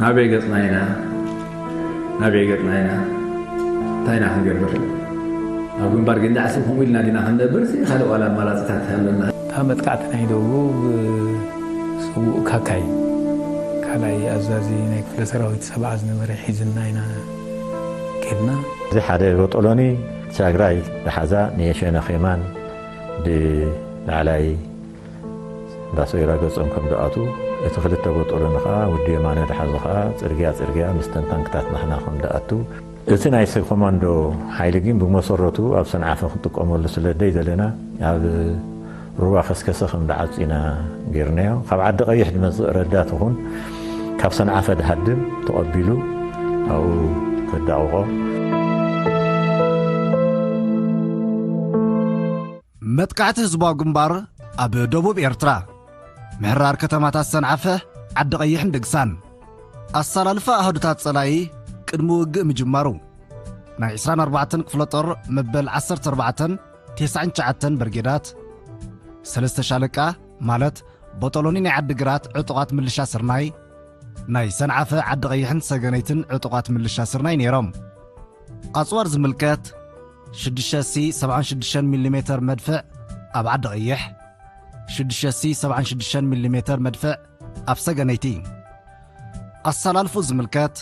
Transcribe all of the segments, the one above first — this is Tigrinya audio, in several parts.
ናበይ ገጽና ኢና? ናበይ ገጽና ኢና? እንታይ ኢና ክንገብር? ኣብ ግንባር ግን ዳዕሲ ከምኡ ኢልና ዲና ክንነብር ሲ ካልእ ዋላ ኣማራጺታት ኣለና? እታ መጥቃዕቲ ናይ ደቡብ ስዉእ ካካይ ካልኣይ ኣዛዚ ናይ ክፍለ ሰራዊት ሰብዓ ዝነበረ ሒዝና ኢና ኬድና። እዚ ሓደ ቦጦሎኒ ትግራይ ዝሓዛ ንየሸነ ኼማን ብላዕላይ እንዳሰይራ ገጾም ከም ዝኣትዉ፣ እቲ ክልተ ቦጦሎኒ ኸኣ ወዲ የማነ ዝሓዞ ኸኣ ጽርግያ ጽርግያ ምስተን ታንክታት ናሕና ከም ዝኣትዉ፣ እቲ ናይ ሰብ ኮማንዶ ሓይሊ ግን ብመሰረቱ ኣብ ሰንዓፈ ክንጥቀመሉ ስለ ደይደለና ኣብ ሩባ ከስከሰ ከም ዝዓጹ ኢና ጌርናዮ። ካብ ዓዲ ቀይሕ ዝመጽእ ረዳት ይኹን ካብ ሰንዓፈ ዝሃድም ተቐቢሉ ኣብኡ ከዳቕቖ። መጥቃዕቲ ህዝባዊ ግንባር ኣብ ደቡብ ኤርትራ። ምሕራር ከተማታት ሰንዓፈ፣ ዓዲ ቀይሕን ድግሳን። ኣሰላልፋ ኣሃዱታት ጸላኢ ቅድሚ ውግእ ምጅማሩ። ናይ ዕስራን ኣርባዕተን ክፍለ ጦር መበል ዓሰርተ ኣርባዕተን ተስዓን ትሽዓተን ብርጌዳት፣ ሰለስተ ሻለቃ ማለት ቦጦሎኒ ናይ ዓዲግራት ዕጡቓት ምልሻ ስርናይ፣ ናይ ሰንዓፈ ዓዲ ቀይሕን ሰገነይትን ዕጡቓት ምልሻ ስርናይ ነይሮም። ኣጽዋር ዝምልከት ሽዱሽተ ሲ ሰብዓን ሽዱሽተን ሚሊ ሜተር መድፍዕ ኣብ ዓዲ ቀይሕ፣ ሽዱሽተ ሲ ሰብዓን ሽዱሽተን ሚሊ ሜተር መድፍዕ ኣብ ሰገነይቲ። ኣሰላልፉ ዝምልከት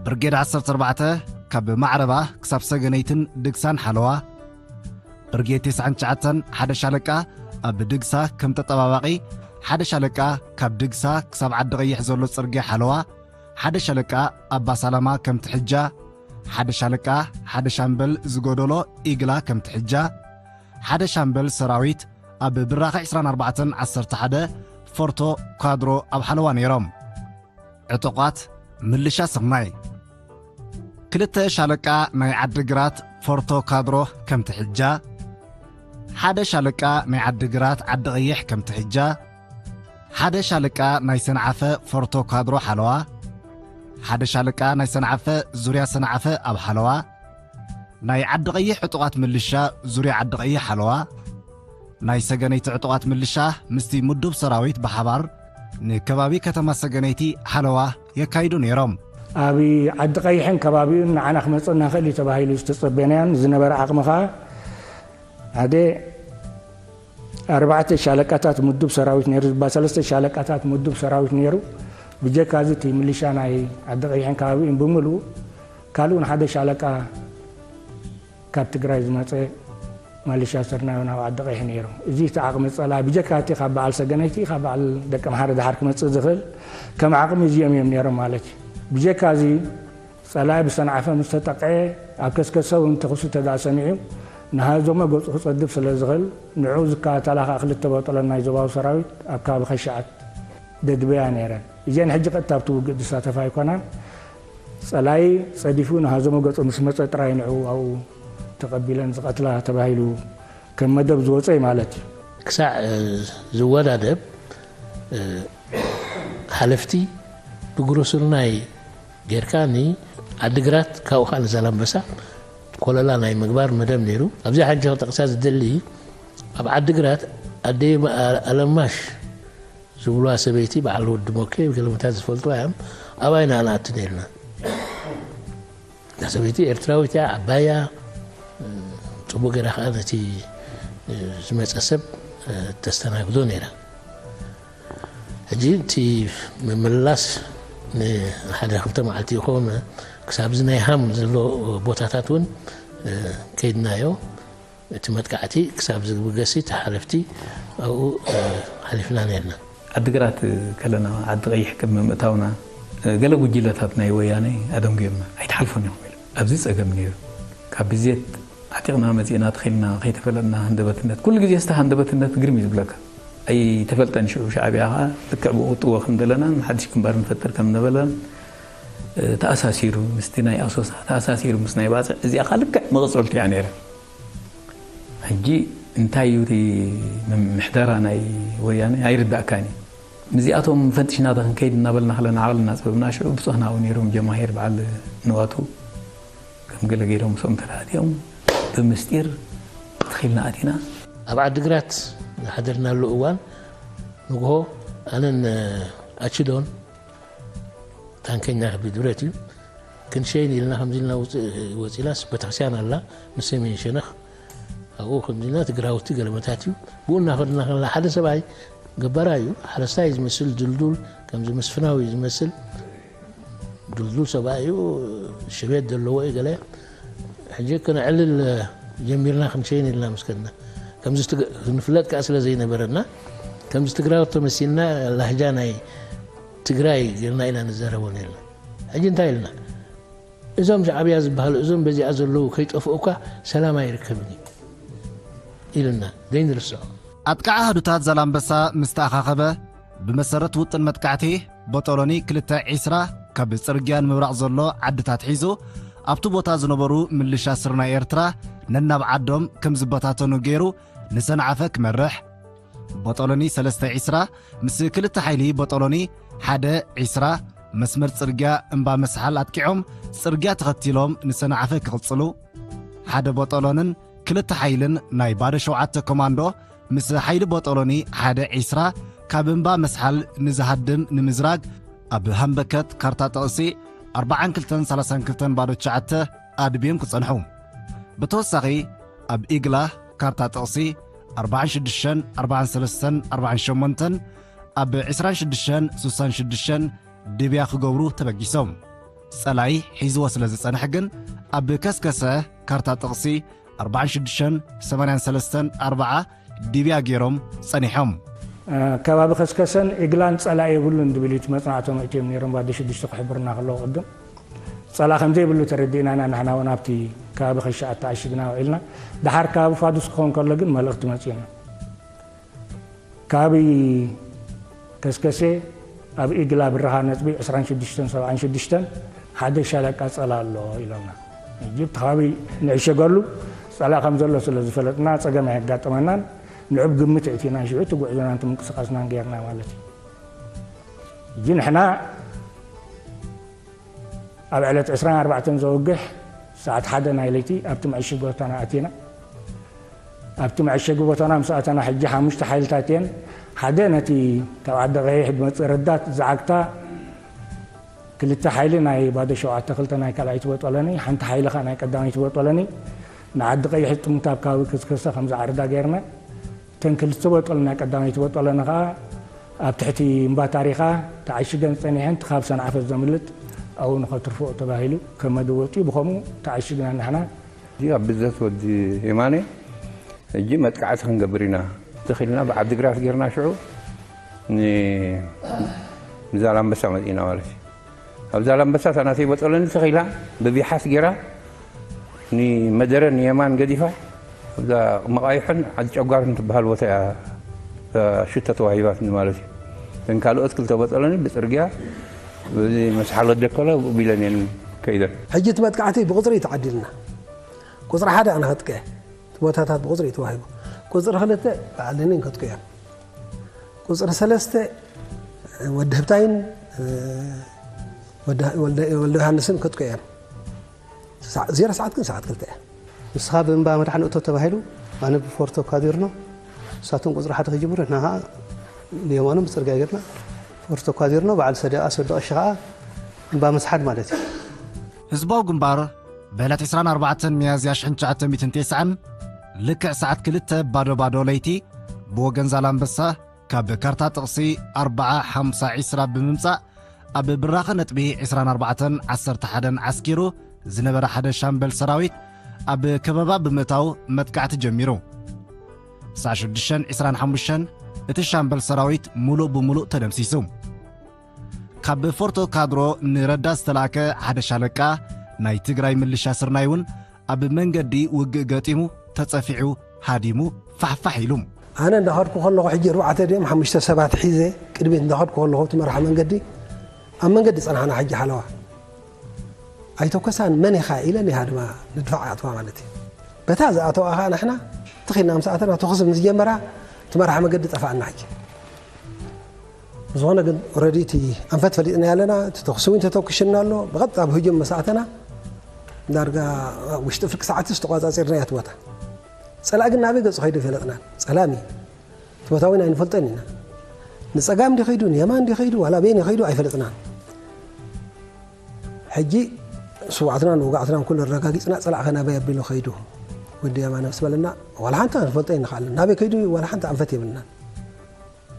ብርጌድ ዓሰርተ ኣርባዕተ ካብ ማዕረባ ክሳብ ሰገነይትን ድግሳን ሓለዋ፣ ብርጌድ ተስዓን ትሽዓተን ሓደ ሻለቃ ኣብ ድግሳ ከም ተጠባባቒ፣ ሓደ ሻለቃ ካብ ድግሳ ክሳብ ዓዲ ቀይሕ ዘሎ ጽርግያ ሓለዋ፣ ሓደ ሻለቃ ኣባ ሳላማ ከም ትሕጃ፣ ሓደ ሻለቃ ሓደ ሻምበል ዝጎደሎ ኢግላ ከም ትሕጃ፣ ሓደ ሻምበል ሰራዊት ኣብ ብራኸ ዕስራን ኣርባዕተን ዓሰርተ ሓደ ፎርቶ ካድሮ ኣብ ሓለዋ ነይሮም። ዕጡቓት ምልሻ ስርናይ። ክልተ ሻለቃ ናይ ዓዲግራት ፎርቶ ካድሮ ከም ትሕጃ፣ ሓደ ሻለቃ ናይ ዓዲግራት ዓዲ ቀይሕ ከም ትሕጃ፣ ሓደ ሻለቃ ናይ ሰንዓፈ ፎርቶ ካድሮ ሓለዋ፣ ሓደ ሻለቃ ናይ ሰንዓፈ ዙርያ ሰንዓፈ ኣብ ሓለዋ፣ ናይ ዓዲ ቀይሕ ዕጡቓት ምልሻ ዙርያ ዓዲ ቀይሕ ሓለዋ፣ ናይ ሰገነይቲ ዕጡቓት ምልሻ ምስቲ ምዱብ ሰራዊት ብሓባር ንከባቢ ከተማ ሰገነይቲ ሓለዋ የካይዱ ነይሮም። ኣብ ዓዲ ቀይሕን ከባቢኡን ንዓና ክመፀና ክእል እዩ ተባሂሉ ዝተፀበናዮን ዝነበረ ዓቕሚ ከዓ ሓደ ኣርባዕተ ሻለቃታት ምዱብ ሰራዊት ነይሩ ዝበሃል፣ ሰለስተ ሻለቃታት ምዱብ ሰራዊት ነይሩ። ብጀካ እዚ እቲ ምልሻ ናይ ዓዲ ቀይሕን ከባቢኡን ብምሉኡ ካልኡን ሓደ ሻለቃ ካብ ትግራይ ዝመፀ ማልሻ ስርናዮ ናብ ዓዲ ቀይሕ ነይሩ። እዚ እቲ ዓቕሚ ፀላኢ ብጀካ እቲ ካብ በዓል ሰገነይቲ ካብ በዓል ደቂ ምሓረ ድሓር ክመፅእ ዝኽእል ከም ዓቕሚ እዚኦም እዮም ነይሮም ማለት እዩ። ብጀካ እዚ ፀላኢ ብሰንዓፈ ምስ ተጠቕዐ ኣብ ከስከሰ እውን ተኹሲ ተዳ ሰሚዑ ንሃዞሞ ገፁ ክፀድፍ ስለ ዝኽእል ንዑ ዝከታተላ ከዓ ክልተ ቦጦሎን ናይ ዞባዊ ሰራዊት ኣብ ከባቢ ከሻዓት ደድበያ ነይረን። እዚአን ሕጂ ቀጥታ ኣብቲ ውግእ ዝሳተፋ ኣይኮናን። ጸላኢ ጸዲፉ ንሃዘሞ ገጹ ምስ መጸ ጥራይ ንዕኡ ኣብኡ ተቐቢለን ዝቐትላ ተባሂሉ ከም መደብ ዝወጸ እዩ ማለት እዩ። ክሳዕ ዝወዳደብ ሓለፍቲ ብግሩስርናይ ጌርካ ንዓዲግራት ካብኡ ከዓ ንዛላምበሳ ኮለላ ናይ ምግባር መደብ ነይሩ። ኣብዚኣ ሓንቲ ክጠቕሳ ዝደሊ ኣብ ዓዲግራት ኣደይ ኣለማሽ ዝብሉዋ ሰበይቲ በዓል ወዲ ሞኬ ገለመታት ዝፈልጥዋ እዮም። ኣብኣ ኢና ንኣቱ ነይርና። እታ ሰበይቲ ኤርትራዊት እያ፣ ዓባይ እያ፣ ጽቡቕ ገይራ ከኣ ነቲ ዝመጸ ሰብ ተስተናግዶ ነይራ። ሕጂ እቲ ምምልላስ ንሓደ ክልተ መዓልቲ ይኸውን። ክሳብ እዚ ናይ ሃም ዘሎ ቦታታት እውን ከይድናዮ። እቲ መጥቃዕቲ ክሳብ ዝብገስ እቲ ሓለፍቲ ኣብኡ ሓሊፍና ነርና። ዓዲግራት ከለና ዓዲ ቀይሕ ቅድሚ ምእታውና ገለ ጉጅለታት ናይ ወያነ ኣደንጉዮምና ኣይትሓልፉን ኢኹም ኢሉ ኣብዚ ጸገም ነይሩ። ካብ ብዜት ዓጢቕና መጺእና ተኺልና ከይተፈለጥና ሃንደበትነት ኩሉ ግዜ ስተ ሃንደበትነት ግርም እዩ ዝብለካ። ኣይተፈልጠን ሽዑ ሻዕብያ ኸዓ ልክዕ ብኡ ጥዎ ከም ዘለና ሓድሽ ግንባር ንፈጥር ከም ነበለን ተኣሳሲሩ ምስቲ ናይ ኣሶሳ ተኣሳሲሩ ምስ ናይ ባጽዕ እዚኣ ኸዓ ልክዕ መቐጸልቱ እያ ነይራ። ሕጂ እንታይ እዩ እቲ ምሕደራ ናይ ወያነ ኣይርዳእካን እዩ። ምስዚኣቶም ፈንጢሽና ዶ ክንከይድ እናበልና ከለና ዓቕልና ጸበብና ሽዑ ብጾህና እውን ነይሮም ጀማሂር በዓል ንዋቱ ከም ገለ ገይሮም ምስኦም ተራእቲኦም ብምስጢር ትኺልና ኣቲና። ኣብ ዓዲግራት ዝሓደርናሉ እዋን ንግሆ ኣነን ኣችዶን ታንከኛ ከቢድ ብረት እዩ። ክንሸይን ኢልና ከምዚ ኢልና ውፅእ-፣ ወፂናስ ቤተክርስትያን ኣላ፣ ምስ ሰሜን ሸነኽ ኣብኡ ከምዚ ኢልና እቲ ግራውቲ ገለመታት እዩ። ብኡ እናኸድና ከላ ሓደ ሰብኣይ ገባራ እዩ፣ ሓረስታይ ዝመስል ድልዱል፣ ከምዚ መስፍናዊ ዝመስል ድልዱል ሰብኣይ እዩ፣ ሽቤት ዘለዎ እዩ ገለ። ሕጂ ክነዕልል ጀሚርና ክንሸይን ኢልና ምስ ከድና። ከምዚ ትግ-፣ ክንፍለጥ ከኣ ስለ ዘይነበረና፣ ከምዚ ትግራዎት ተመሲልና ላህጃ ናይ ትግራይ ጌርና ኢና ንዛረቦ ነርና። ሕጂ እንታይ ኢልና? እዞም ሻዕብያ ዝበሃሉ፣ እዞም በዚኣ ዘለዉ ከይጠፍኡ እኳ ሰላም ኣይርከብን እዩ ኢልና ዘይንርስዖ። ኣጥቃዒ ኣሃዱታት ዛላምበሳ ምስ ተኣኻኸበ፣ ብመሰረት ውጥን መጥቃዕቲ፣ ቦጦሎኒ ክልተ ዒስራ ካብ ጽርግያ ንምብራቕ ዘሎ ዓድታት ሒዙ፣ ኣብቲ ቦታ ዝነበሩ ምልሻ ስርናይ ኤርትራ ነናብ ዓዶም ከም ዝበታተኑ ገይሩ ንሰንዓፈ ክመርሕ፣ ቦጦሎኒ ሰለስተ ዒስራ ምስ ክልተ ሓይሊ ቦጦሎኒ ሓደ ዒስራ መስመር ጽርግያ እምባ መስሓል ኣጥቂዖም፣ ጽርግያ ተኸቲሎም ንሰንዓፈ ክቕጽሉ፣ ሓደ ቦጦሎንን ክልተ ሓይልን ናይ ባዶ ሸውዓተ ኮማንዶ ምስ ሓይሊ ቦጦሎኒ ሓደ ዒስራ ካብ እምባ መስሓል ንዝሃድም ንምዝራግ ኣብ ሃምበከት ካርታ ጥቕሲ ኣርብዓን ክልተን ሰላሳን ክልተን ባዶ ትሽዓተ ኣድብዮም ክጸንሑ። ብተወሳኺ ኣብ ኢግላ ካርታ ጥቕሲ ኣርብዓን ሽዱሽተን፣ ኣርብዓን ሰለስተን፣ ኣርብዓን ሸሞንተን ኣብ ዕስራን ሽዱሽተን፣ ስሳን ሽዱሽተን ድብያ ክገብሩ ተበጊሶም። ጸላኢ ሒዝዎ ስለ ዝጸንሐ ግን ኣብ ከስከሰ ካርታ ጥቕሲ ኣርብዓን ሽዱሽተን፣ ሰማንያን ሰለስተን፣ ኣርብዓ ድብያ ገይሮም ጸኒሖም። ከባቢ ከስከሰን ኢግላን ጸላኢ የብሉን ዝብል እዩ እቲ መጽናዕቶም ኣእትዮም ነይሮም፣ ባዶ ሽዱሽተ ክሕብሩና ከለዉ ቅድም። ጸላኢ ከም ዘይብሉ ተረዲእና ኢና፣ ንሕና እውን ኣብቲ ከባቢ ከሻ ተዓሺግና ውዒልና። ደሓር ከባቢ ፋዱስ ክኸውን ከሎ ግን መልእኽቲ መጺኡና። ከባቢ ከስከሰ ኣብ ኢግላ ብረኻ ነጥቢ ዕስራን ሽዱሽተን ሰብዓን ሽዱሽተን ሓደ ሻለቃ ጸላኢ ኣሎ ኢሎምና። ሕጂ ኣብቲ ከባቢ ንዕሸገሉ ጸላኢ ከም ዘሎ ስለ ዝፈለጥና ጸገም ኣየጋጠመናን። ንዑ ብግምት ኣእቲና ሽዑ እቲ ጉዕዞናን እቲ ምንቅስቃስናን ገይርና ማለት እዩ። ሕጂ ንሕና ኣብ ዕለት ዕስራን ኣርባዕተን ዘወግሕ ሰዓት ሓደ ናይ ለይቲ ኣብቲ መዐሸጊ ቦታና ኣቲና። ኣብቲ መዐሸጊ ቦታና ምስ ኣተና ሕጂ ሓሙሽተ ሓይልታት እየን። ሓደ ነቲ ካብ ዓዲ ቀይሕ ዝመጽእ ረዳት ዝዓግታ ክልተ ሓይሊ ናይ ባዶ ሸውዓተ ክልተ ናይ ካልኣይቲ ቦጦሎኒ፣ ሓንቲ ሓይሊ ኸኣ ናይ ቀዳመይቲ ቦጦሎኒ ንዓዲ ቀይሕ ጥምታ ኣብ ከባቢ ከስከሰ ከም ዝዓርዳ ገይርና። እተን ክልተ ቦጦሎኒ ናይ ቀዳመይቲ ቦጦሎኒ ኸኣ ኣብ ትሕቲ እምባ ታሪኻ ተዓሺገን ጸኒሐን፣ እቲ ካብ ሰንዓፈ ዘምልጥ ኣብኡ ንኸትርፍኦ ተባሂሉ ከም መደብ ወጺኡ፣ ብኸምኡ ተዓሺግና ንሕና። እዚ ኣብ ብዘት ወዲ የማነ ሕጂ መጥቃዕቲ ክንገብር ኢና ተኺልና፣ ብዓዲግራት ጌርና ሽዑ ን-፣ ንዛላምበሳ መጺእና ማለት እዩ። ኣብ ዛላምበሳ እታ ናተይ ቦጦሎኒ ተኺላ ብቢሓስ ጌራ ንመደረ ንየማን ገዲፋ ኣብዛ መቓይሖን ዓዲ ጨጓርን ትበሃል ቦታ እያ ሽቶ ተዋሂባትኒ ማለት እዩ። እተን ካልኦት ክልተ ቦጦሎኒ ብጽርግያ በዚ መስሓሎ ደከሎ ብኡ ቢለን እየን ከይደን። ሕጂ እቲ መጥቃዕቲ ብቁጽሪ እዩ ተዓዲልና። ቁጽሪ ሓደ ኣነ ከጥቅዐ፣ እቲ ቦታታት ብቁጽሪ እዩ ተዋሂቡ። ቁጽሪ ክልተ በዓል ሌኒን ከጥቅዑ እዮም። ቁጽሪ ሰለስተ ወዲ ህብታይን፣ እ፣ ወዲ፣ ወልደ፣ ወልደ ዮሃንስን ከጥቅዑ እዮም። ሰዓ-፣ ዜሮ ሰዓት ግን ሰዓት ክልተ እያ። ንስኻ ብእምባ መድሓን እቶ ተባሂሉ፣ ኣነ ብፎርቶ ካዲርኖ፣ ንሳቶም ቁጽሪ ሓደ ክጅምሩ፣ ንሕና ኸዓ ብየማኖም ብጽርግያ ጌርና፣ ፎርቶ ካዲርኖ፣ በዓል ሰደቓ፣ ሰዶ ቀሺ ኸዓ እምባ ምስሓድ ማለት እዩ። ህዝባዊ ግንባር ብዕለት ዕስራን ኣርባዕተን ሚያዝያ ሽሕን ትሽዓተ ሚእትን ተስዓን ልክዕ ሰዓት ክልተ ባዶ ባዶ ለይቲ ብወገን ዛላምበሳ ካብ ካርታ ጥቕሲ ኣርብዓ ሓምሳ ዕስራ ብምምጻእ ኣብ ብራኸ ነጥቢ ዕስራን ኣርባዕተን ዓሰርተ ሓደን ዓስኪሩ ዝነበረ ሓደ ሻምበል ሰራዊት ኣብ ከበባ ብምእታው መጥቃዕቲ ጀሚሩ። ሰዓት ሽዱሽተን ዕስራን ሓሙሽተን እቲ ሻምበል ሰራዊት ሙሉእ ብሙሉእ ተደምሲሱ። ካብ ፎርቶ ካድሮ ንረዳት ዝተላእከ ሓደ ሻለቃ ናይ ትግራይ ምልሻ ስርናይ እውን ኣብ መንገዲ ውግእ ገጢሙ ተጸፊዑ ሃዲሙ ፋሕፋሕ ኢሉ። ኣነ እንዳኸድኩ ከለኹ ሕጂ ኣርባዕተ ድዮም ሓሙሽተ ሰባት ሒዘ ቅድሚት እንዳኸድኩ ከለኹ እቲ መርሓ መንገዲ ኣብ መንገዲ ጸናሕና። ሕጂ ሓለዋ ኣይተኮሳን፣ መን ኢኻ ኢለን ኢኻ ድማ ንድፋዕ ኣእትዋ ማለት እዩ። በታ ዝኣተዋ ኸዓ ንሕና ትኺልና ምስ ኣተና ተኹሲ ምስ ጀመራ እቲ መርሓ መንገዲ ጠፋኣና። ሕጂ ዝኾነ ግን ኦረዲ እቲ ኣንፈት ፈሊጥና ኣለና። እቲ ተኹሲ እውን ተተኩሽና ኣሎ። ብቐጥታ ኣብ ህጁም መሳእተና ዳርጋ ውሽጢ ፍርቂ ሰዓት ዝተቋጻጺርና እያ እቲ ቦታ። ጸላኢ ግን ናበይ ገጹ ከይዱ ኣይፈለጥናን። ጸላሚ እቲ ቦታ እውን ኣይንፈልጦን ኢና። ንጸጋም ድዩ ከይዱ፣ ንየማን ድዩ ከይዱ፣ ዋላ በየን ከይዱ ኣይፈለጥናን። ሕጂ ስውዓትናን ውግዓትናን ኩሉ ኣረጋጊፅና፣ ፀላእኸ ናበይ ኣቢሉ ከይዱ፣ ወዲ የማነ ምስ በለና፣ ዋላ ሓንቲ ክንፈልጦ ኣይንኽኣልን። ናበይ ከይዱ ዋላ ሓንቲ ኣንፈት የብልናን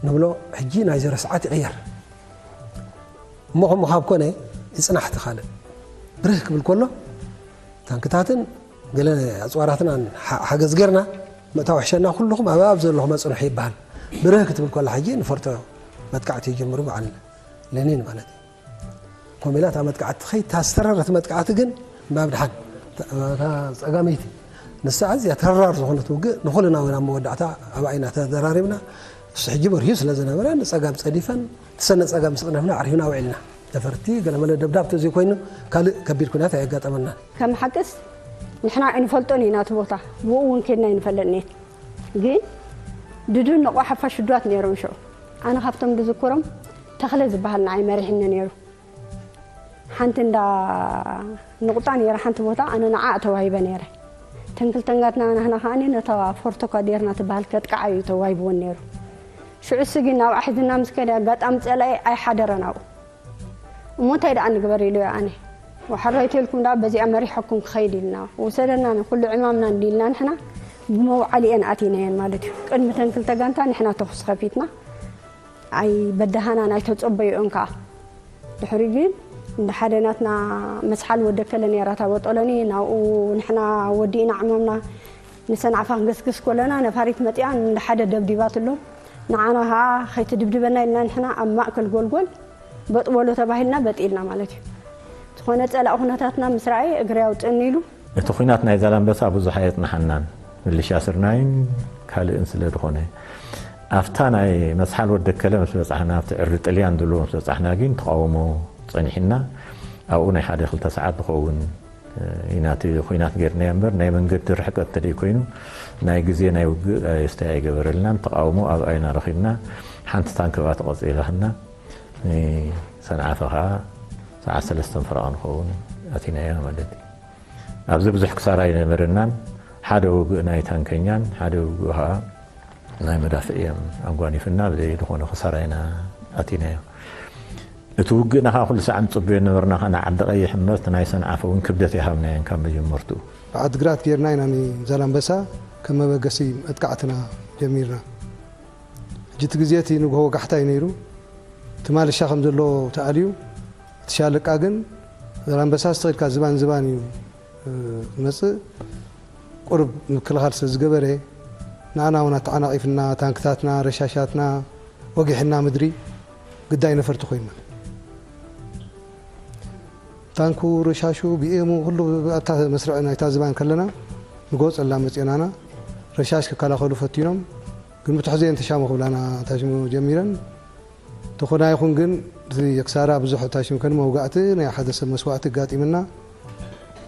ንብሎ። ሕጂ ናይ ዘሮ ሰዓት ይቕየር። እሞ ከምኡ ካብ ኮነ፣ ይፅናሕ እቲ ካልእ። ብርህ ክብል ከሎ፣ ታንክታትን ገለ ኣፅዋራትናን ሓ-፣ ሓገዝ ጌርና፣ ምእታው ሕሸና፣ ኩልኹም ኣብ ኣብ ዘለኹም ኣፅንሑ ይበሃል። ብርህ ክትብል ከላ ሕጂ ንፈርቶ መጥቃዕቲ ይጅምሩ፣ በዓል ሌኒን ማለት እዩ። ኮሜላ እታ መጥቃዕቲ ትኸይድ፣ እታ ዝተረረት መጥቃዕቲ ግን ናብ ድሓን፣ እታ ጸጋመይቲ፣ ንሳ ኣዝያ ተራር ዝኾነት ውግእ፣ ንኹልና እውን ኣብ መወዳእታ ኣብኣ ኢና ተደራሪብና። እሱ ሕጂ በርሂዩ ስለ ዝነበረ፣ ንጸጋም ጸዲፈን፣ ትሰነ ጸጋም ምስ ጠነፍና ኣዕሪፍና ውዒልና። ነፈርቲ ገለመለ ደብዳብ ተዘይኮይኑ፣ ካልእ ከቢድ ኩናት ኣየጋጠመናን። ከም ሓቅስ ንሕና ኣይንፈልጦን ኢና እቲ ቦታ፣ ብኡ እውን ከድና ኣይንፈልጥን እየን። ግን ድዱን ነቑ ሓፋሽ ሽዱዋት ነይሮም ሽዑ። ኣነ ካብቶም ዝዝክሮም ተኽለ ዝበሃል ንዓይ መሪሕኒ ነይሩ። ሓንቲ እንዳ ንቑጣ ነይራ ሓንቲ ቦታ፣ ኣነ ንዓኣ ተዋሂበ ነይረ። ተን ክልተንጋትና ናህና ከኣ ነታ ፎርቶ ካዴርና ትበሃል ከጥቅዓ እዩ ተዋሂብወን ነይሩ። ሽዑ እሱ ግን ናብኣ ሒዝና ምስ ከደ ኣጋጣሚ ጸላኢ ኣይሓደረን ኣብኡ። እሞ እንታይ ደኣ ንግበር ኢሉ ኣነ። ወሓራይ ተልኩም ደኣ በዚኣ መሪሐኩም ክኸይድ ኢልና። ወሰደና ንኩሉ ዕማምና እንዲልና ንሕና ብመውዓሊ እየን ኣቲናየን ማለት እዩ። ቅድሚ ተን ክልተ ጋንታ ንሕና ተኹሲ ከፊትና። ኣይበደሃናን ኣይተጸበዩኦን ከኣ። ድሕሪ ግን እንደ ሓደ ናትና መስሓል ወደከለ ነይራ እታ በጦሎኒ፣ ናብኡ ንሕና ወዲእና ዕማምና ንሰንዓፈ ክንገስግስ ከለና ነፋሪት መጺኣ እንደ ሓደ ደብዲባትሎም። ንዓና ከኣ ከይትድብድበና ኢልና ንሕና ኣብ ማእከል ጎልጎል በጥ በሎ ተባሂልና በጥ ኢልና ማለት እዩ። ዝኾነ ጸላኢ ኩነታትና ምስ ረኣየ እግሪ ኣውጽእኒ ኢሉ። እቲ ኲናት ናይ ዛላምበሳ ብዙሕ ኣየጽንሓናን፣ ምልሻ ስርናይን ካልእን ስለ ዝኾነ፣ ኣብታ ናይ መስሓል ወደከለ ምስ በጻሕና፣ ኣብቲ ዕርዲ ጥልያን ዝብልዎ ምስ በጻሕና ግን ተቓውሞ ጸኒሕና። ኣብኡ ናይ ሓደ ክልተ ሰዓት ዝኸውን ኢና እቲ ኲናት ጌርናዮ እምበር፣ ናይ መንገዲ ርሕቀት እንተደይ ኮይኑ፣ ናይ ግዜ ናይ ውግእ ኣየስተይ ኣይገበረልናን። ተቓውሞ ኣብኣ ኢና ረኺብና። ሓንቲ ታንክ ብኣ ተቐጺላትና፣ ንሰንዓፈ ኸኣ ሰዓት ሰለስተን ፈረቓ ንኸውን ኣቲናዮ ማለት እዩ። ኣብዚ ብዙሕ ክሳራ ኣይነበረናን። ሓደ ውግእ ናይ ታንከኛን ሓደ ውግእ ኸኣ ናይ መዳፍዕ እዮም ኣጓኒፍና፣ ብዘይ ዝኾነ ክሳራ ኢና ኣቲናዮ። እቲ ውግእና ኸኣ ኩሉ ሰዓት ንጽበዮ ነበርና፣ ኸኣ ንዓዲ ቀይሕ እምበር፣ እቲ ናይ ሰንዓፈ እውን ክብደት ኣይሃብናዮን ካብ መጀመርትኡ። ብዓድግራት ጌርና ኢና ንዛላምበሳ ከም መበገሲ መጥቃዕትና ጀሚርና። ሕጂ እቲ ግዜ እቲ ንግሆ ወጋሕታ እዩ ነይሩ። እቲ ማልሻ ከም ዘሎ ተኣልዩ፣ እቲ ሻለቃ ግን ዛላምበሳ ስተኺልካ ዝባን ዝባን እዩ፣ እ፣ ዝመጽእ። ቁሩብ ምክልኻል ስለ ዝገበረ፣ ንኣና እውን ኣተዓናቒፍና፣ ታንክታትና፣ ረሻሻትና ወጊሕና ምድሪ ግዳይ ነፈርቲ ኮይንና። ታንኩ፣ ረሻሹ፣ ቢኤሙ፣ ኩሉ ኣብታ መስርዕ ናይታ ዝባን ከለና፣ ንጎ ጸላም መጺኦናና። ረሻሽ ክከላኸሉ ፈቲኖም፣ ግን ብትሕዘየን ተሻሙ ክብላና ታሽሙ ጀሚረን። ተኾነ ይኹን ግን፣ እቲ ክሳራ ብዙሕ ታሽሙ ከን መውጋእቲ ናይ ሓደ ሰብ መስዋእቲ ኣጋጢምና።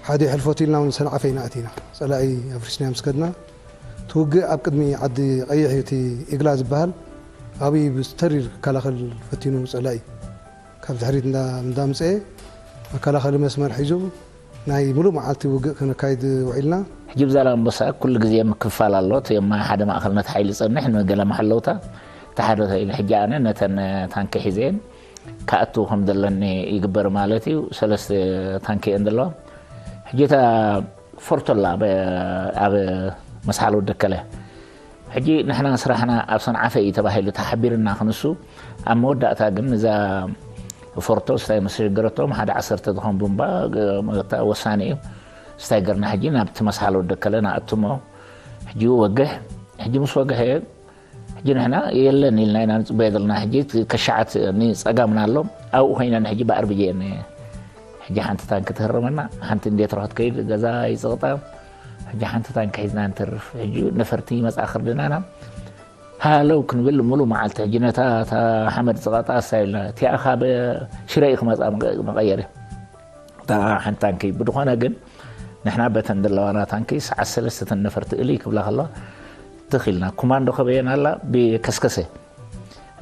ሓደ ይሕልፎት ኢልና እውን ሰንዓፈ ኢና ኣቲና። ጸላኢ ኣፍሪስና ምስ ከድና፣ እቲ ውግእ ኣብ ቅድሚ ዓዲ ቀይሕ እዩ፣ እቲ ኢግላ ዝበሃል ኣብይ ብተሪር ክከላኸል ፈቲኑ ጸላኢ። ካብ ድሕሪት እንዳ-፣ እንዳምጽኤ መከላኸሊ መስመር ሒዙ ናይ ሙሉእ መዓልቲ ውግእ ከነካይድ ውዒልና። ሕጂ ብዛላምበሳ ኩሉ ግዜ ምክፍፋል ኣሎ። እቲ ኣብ ሓደ ማእከል ነቲ ሓይሊ ጸንሕ ንገለ መሓለውታ፣ እቲ ሓደ ተይል ሕጂ ኣነ ነተን ታንኪ ሒዘን ክኣቱ ከም ዘለኒ ይግበር ማለት እዩ። ሰለስተ ታንኪ እየን ዘለዋ። ሕጂ እታ ፎርቶላ ኣብ፣ ኣብ መስሓል ወደከለ። ሕጂ ንሕና ስራሕና ኣብ ሰንዓፈ እዩ ተባሂሉ ተሓቢርና ክንሱ፣ ኣብ መወዳእታ ግን እዛ ፎርቶ ስታይ ምስ ተሸገረቶም ሓደ ዓሰርተ ዝኾን ቡምባ፣ እ፣ ወሳኒ እዩ። ስታይ ገርና ሕጂ ናብቲ መስሓል ወደከለ ንኣቱ እሞ፣ ሕጂ ወግሕ፣ ሕጂ ምስ ወግሐ፣ ሕጂ ንሕና የለን ኢልና ኢና ንጽበዮ ዘለና። ሕጂ እቲ ከሻዓት ንጸጋምና ኣሎ፣ ኣብኡ ኮይነን ሕጂ ብኣርቢጂ እየን። ሕጂ ሓንቲ ታንኪ ትህረመና፣ ሓንቲ እንዴት ረኸት ከይድ ገዛ ይጽቕጣ። ሕጂ ሓንቲ ታንኪ ሒዝና ንተርፍ። ሕጂ ነፈርቲ ይመጻ ክርድናና። ሃለው ክንብል ሙሉ መዓልቲ። ሕጂ ነታ፣ እታ ሓመድ ዝቐጣ ኣሳይልና። እቲኣ ካብ ሽረ እዩ ክመጻ መቐ-፣ መቐየሪ። እታ ሓንቲ ታንኪ። ብድኾነ ግን ንሕና በተን ዘለዋና ታንኪ ሰዓት ሰለስተ ተን ነፈርቲ እልይ ክብላ ከለዋ ትኽ ኢልና። ኮማንዶ ከበየን ኣላ ብከስከሰ።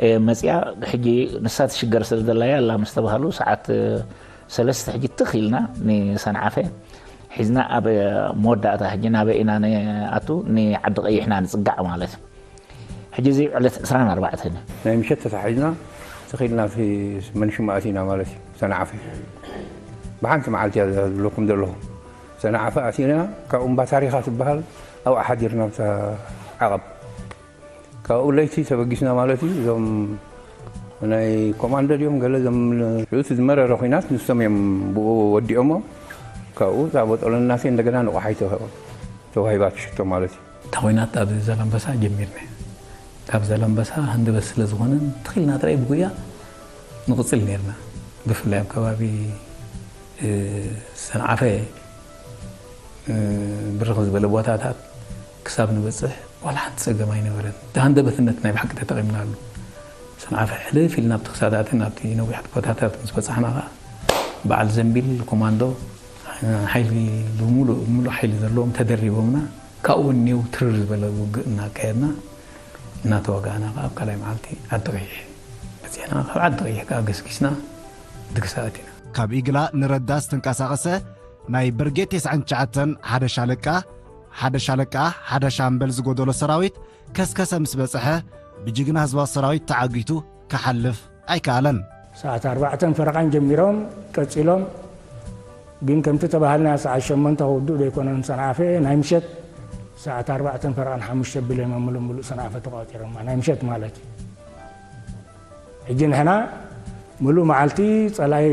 እ፣ መጺኣ ሕጂ ንሳ ትሽገር ስለ ዘላያ ኣላ ምስ ተባሃሉ ሰዓት ሰለስተ ሕጂ ትኽ ኢልና ንሰንዓፈ ሒዝና ኣብ መወዳእታ ሕጂ ናበይ ኢና ንኣቱ ንዓዲ ቀይሕና ንጽጋዕ ማለት እዩ። ሕጂ እዚ ዕለት ዕስራን ኣርባዕተን እዩ። ናይ ምሸት ተታሒዝና ትኽ ኢልና እቲ መንሽማ ኣቲና ማለት እዩ። ሰንዓፈ ብሓንቲ መዓልቲ እያ ዝብለኩም ዘለኹ። ሰንዓፈ ኣቲና፣ ካብኡ እምባ ታሪኻ ትበሃል ኣብኣ ሓዲርና ኣብታ ዓቐብ። ካብኡ ለይቲ ተበጊስና ማለት እዩ። እዞም ናይ ኮማንዶ ድዮም ገለ እዞም እቲ ዝመረረ ኲናት ንሶም እዮም ብኡ ወዲኦሞ። ካብኡ እዛ ቦጦሎናሴ እንደገና ንቑሓይ ተዋሂባ ትሽቶ ማለት እዩ። እታ ኲናት ኣብ ዛላምበሳ ጀሚርና። ካብ ዛላምበሳ ሃንደበት ስለ ዝኾነን ትኺልና ጥራይ ብጉያ ንቕጽል ነርና። ብፍላይ ኣብ ከባቢ ሰንዓፈ ብርኽ ዝበለ ቦታታት ክሳብ ንበጽሕ ዋላ ሓንቲ ጸገም ኣይነበረን። እቲ ሃንደበትነት ናይ ብሓቂ ተጠቒምናሉ። ሰንዓፈ ሕልፍ ኢልና ኣብቲ ክሳዳትን ኣብቲ ነዊሕ ቦታታት ምስ በጻሕና ኸኣ በዓል ዘንቢል ኮማንዶ ሓይሊ ብምሉእ ብምሉእ ሓይሊ ዘለዎም ተደሪቦምና። ካብኡ እውን ኔው ትርር ዝበለ ውግእ እናካየድና እናተዋጋእና ከዓ ኣብ ካልኣይ መዓልቲ ዓዲ ቀይሕ በፂሕና። ካብ ዓዲ ቀይሕ ከዓ ገስጊስና ድግሳ ኣቲና። ካብ ኢግላ ንረዳ ዝተንቀሳቐሰ ናይ ብርጌድ ተስዓን ትሽዓተን ሓደ ሻለቃ ሓደ ሻለቃ ሓደ ሻምበል ዝጎደሎ ሰራዊት ከስከሰ ምስ በፅሐ ብጅግና ህዝባዊ ሰራዊት ተዓጊቱ ክሓልፍ ኣይከኣለን። ሰዓት ኣርባዕተን ፈረቓን ጀሚሮም ቀፂሎም። ግን ከምቲ ተባሃልና ሰዓት ሸሞንተ ክውድኡ ዘይኮነን ሰንዓፈ ናይ ምሸት ሰዓት ኣርባዕተን ፈረቓን ሓሙሽተ ቢሎም ሙሉእ ሙሉእ ሰንዓፈ ተቋፂሮማ ናይ ምሸት ማለት እዩ። ሕጂ ንሕና ሙሉእ መዓልቲ ፀላይ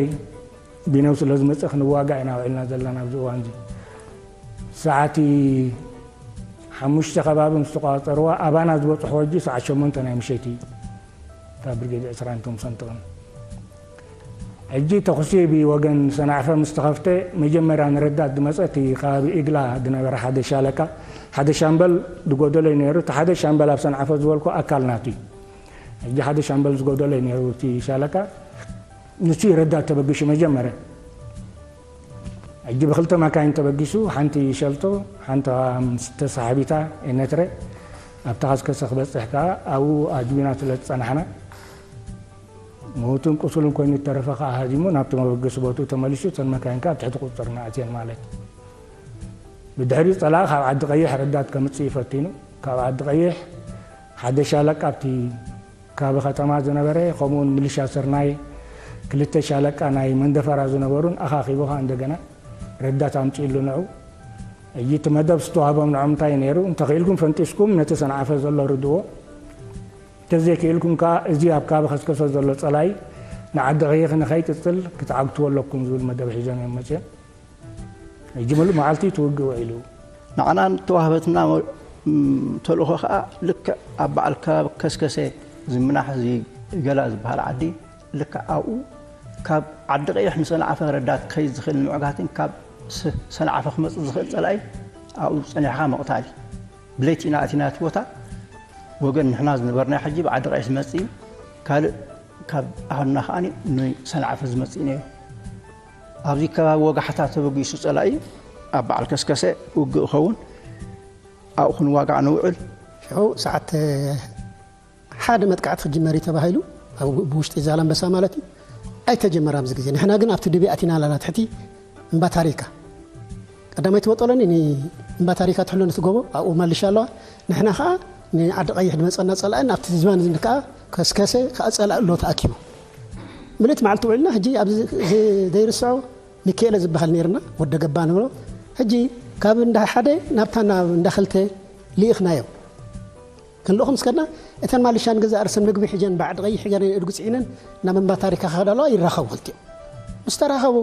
ቢነው ስለ ዝመፅእ ክንዋጋእ ኢና ውዒልና ዘለና ኣብዚ እዋን እዚ። ሰዓት ሓሙሽተ ከባቢ ምስ ተቋፀርዋ ኣባና ዝበፅሑ ሕጂ ሰዓት ሸሞንተ ናይ ምሸት እዩ። ካብ ብርጌድ ዕስራን እቶም ሰንጥቕን። ሕጂ ተኹሲ ብወገን ሰናዕፈ ምስ ተኸፍተ መጀመርያ ንረዳት ዝመፀ እቲ ከባቢ ኢግላ ዝነበረ ሓደ ሻለቃ ሓደ ሻምበል ዝጎደሎ እዩ ነይሩ። እቲ ሓደ ሻምበል ኣብ ሰናዕፈ ዝበልኩ ኣካል ናቱ እዩ። ሕጂ ሓደ ሻምበል ዝጎደሎ እዩ ነይሩ እቲ ሻለቃ። ንሱ እዩ ረዳት ተበጊሱ መጀመርያ። ሕጂ ብክልተ መካይን ተበጊሱ ሓንቲ ሸልቶ ሓንቲ ምስ ተሳሓቢታ ኤነትረ ኣብታ ከስከሰ ክበፅሕ ከዓ ኣብኡ ኣጅቢና ስለ ዝፀናሕና ምዉትን ቁሱልን ኮይኑ ዝተረፈ ከዓ ሃዚሙ ናብቲ መበገሲ ቦትኡ ተመሊሱ እተን መካይን ከዓ ኣብ ትሕቲ ቁፅፅርና ኣትየን ማለት እዩ። ብድሕሪኡ ፀላኢ ካብ ዓዲ ቀይሕ ረዳት ከምፅእ እዩ ፈቲኑ። ካብ ዓዲ ቀይሕ ሓደ ሻለቃ ኣብቲ ከባቢ ከተማ ዝነበረ ከምኡውን ሚሊሻ ስርናይ ክልተ ሻለቃ ናይ መንደፈራ ዝነበሩን ኣኻኺቡ ከዓ እንደገና ረዳት ኣምፅእሉ ንዑ። ሕጂ እቲ መደብ ዝተዋህቦም ንዖም እንታይ ነይሩ? እንተኽኢልኩም ፈንጢስኩም ነቲ ሰንዓፈ ዘሎ ርድዎ፣ እንተዘይክኢልኩም ከዓ እዚ ኣብ ከባቢ ከስከሰ ዘሎ ፀላኢ ንዓዲ ቀይሕ ንኸይቅፅል ክትዓግትዎ ኣለኩም ዝብል መደብ ሒዞም እዮም መፅኦም። ሕጂ ሙሉእ መዓልቲ እቲ ውግእ ውዒሉ። ንዓና እተዋህበትና ተልእኾ ከዓ ልክዕ ኣብ በዓል ከባቢ ከስከሰ ዝምናሕ እዚ ገላ ዝበሃል ዓዲ ልክዕ ኣብኡ ካብ ዓዲ ቀይሕ ንሰንዓፈ ረዳት ክኸይድ ዝኽእል ንምዕጋትን ካብ ሰንዓፈ ክመፅእ ዝኽእል ፀላኢ ኣብኡ ፀኒሕኻ ምቕታል እዩ። ብለይቲ ኢና ኣቲና እቲ ቦታ። ወገን ንሕና ዝነበርና ሕጂ ብዓዲ ቀይሕ ዝመፅእ እዩ። ካልእ ካብ ኣሁና ከዓ ንሰንዓፈ ዝመፅእ ነይሩ። ኣብዚ ከባቢ ወጋሕታ ተበጊሱ ፀላኢ ኣብ በዓል ከስከሰ ውግእ ኸውን ኣብኡ ክንዋጋዕ ንውዕል። ሽዑ ሰዓት ሓደ መጥቃዕቲ ክጅመር እዩ ተባሂሉ ብውሽጢ ዛላምበሳ ማለት እዩ። ኣይተጀመረ ኣብዚ ግዜ። ንሕና ግን ኣብቲ ድቢ ኣቲና ኣለና ትሕቲ እምባ ታሪካ ቀዳማይ ትመጠሎኒ ንእምባ ታሪካ ትሕሎ ንትጎቦ ኣብኡ ማልሻ ኣለዋ። ንሕና ከዓ ንዓዲ ቀይሕ ዝመፀና ፀላእን ኣብቲ ዝባን ዝን ከዓ ከስከሰ ከዓ ፀላእ ኣሎ ተኣኪቡ ምልእቲ መዓልቲ ውዕልና። ሕጂ ኣብዚ ዘይርስዖ ሚካኤለ ዝበሃል ነይርና ወደ ገባ ንብሎ። ሕጂ ካብ እንዳ ሓደ ናብታ ናብ እንዳ ክልተ ልኢኽናዮም። ክንልእኹም ስከድና እተን ማልሻ ንገዛእ ርእሰን ምግቢ ሒጀን ባዕዲ ቀይሕ ገረን እድጉ ፅዒነን ናብ እምባ ታሪካ ክኸዳ ኣለዋ ይራኸቡ ክልቲኦም። ምስ ተራኸቡ